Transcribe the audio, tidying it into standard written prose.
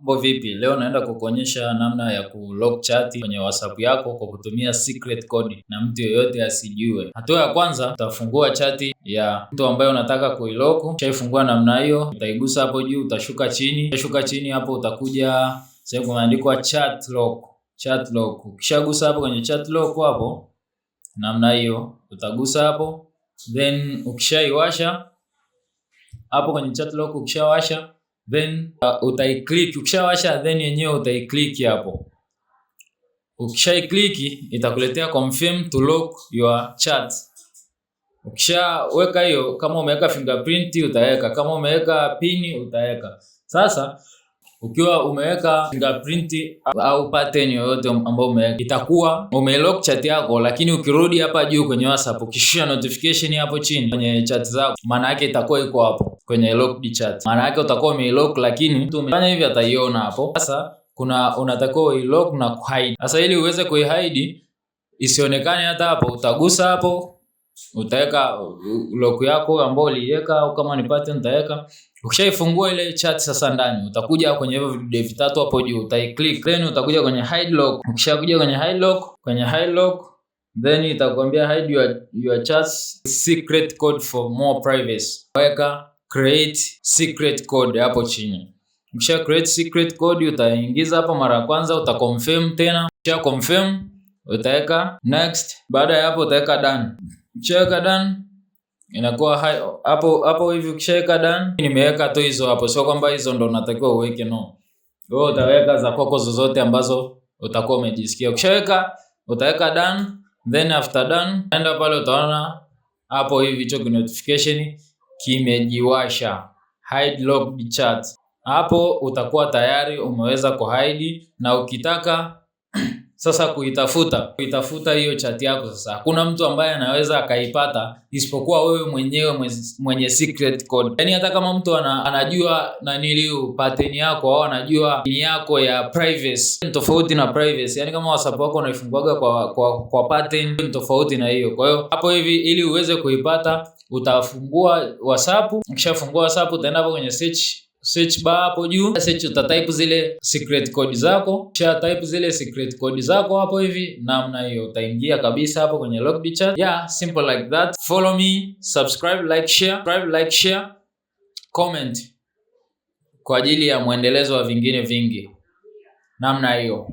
Mambo vipi? Leo naenda kukuonyesha namna ya kulock chat kwenye WhatsApp yako kwa kutumia secret code na mtu yeyote asijue. Hatua ya kwanza, utafungua chat ya mtu ambaye unataka kuilock. Ukishaifungua namna hiyo, utaigusa hapo juu, utashuka chini. Utashuka chini hapo utakuja sehemu kumeandikwa chat lock. Chat lock. Ukishagusa hapo kwenye chat lock hapo namna hiyo, utagusa hapo, then ukishaiwasha hapo kwenye chat lock, ukishawasha then utaiclick. Ukishawasha then yenyewe utaiclick hapo. Ukishaiclick itakuletea "Confirm to lock your chat". Ukishaweka hiyo, kama umeweka fingerprint utaweka, kama umeweka pin utaweka. Sasa ukiwa umeweka fingerprint au pattern yoyote ambayo umeweka, itakuwa umelock chat yako, lakini ukirudi hapa juu kwenye WhatsApp, ukishusha notification hapo chini kwenye chat zako, maana yake itakuwa iko hapo kwenye locked chat. Maana yake utakuwa umeilock, lakini mtu umefanya hivi ataiona hapo. Sasa kuna unatakiwa uilock na kuhide. Sasa ili uweze kuihide isionekane hata hapo, utagusa hapo, utaweka lock yako ambayo uliiweka au kama ni pattern utaweka. Ukishaifungua ile chat sasa, ndani utakuja kwenye hivyo vidude vitatu hapo juu, utaiclick, then utakuja kwenye hide lock. Ukishakuja kwenye hide lock, kwenye hide lock then itakwambia "Hide your chats secret code for more privacy". Weka create secret code hapo chini. Ukisha create secret code utaingiza hapo mara ya kwanza, uta confirm tena. Ukisha confirm utaweka next. Baada ya hapo utaweka done. Ukishaweka done inakuwa hapo hapo hivi. Ukishaweka done, nimeweka tu hizo hapo, sio kwamba hizo ndo unatakiwa uweke, no. Wewe utaweka za kwako zozote ambazo utakuwa umejisikia. Ukishaweka utaweka done, then after done enda pale utaona hapo hivi hicho notification kimejiwasha, hide locked chat. Hapo utakuwa tayari umeweza kuhide, na ukitaka sasa kuitafuta hiyo chat yako sasa, hakuna mtu ambaye anaweza akaipata isipokuwa wewe mwenyewe mwenye secret code. Yaani hata kama mtu anajua naniliu pattern yako au anajua ni yako ya privacy, tofauti na privacy. Yaani kama WhatsApp wako unaifunguaga kwa pattern tofauti na hiyo. Kwa hiyo hapo hivi ili uweze kuipata utafungua WhatsApp. Ukishafungua WhatsApp utaenda hapo kwenye search bar hapo juu, search, utatype zile secret code zako. Kisha type zile secret code zako hapo hivi namna hiyo, utaingia kabisa hapo kwenye locked chat. Yeah, simple like that. Follow me, subscribe, like, share, subscribe, like, share, comment kwa ajili ya mwendelezo wa vingine vingi namna hiyo.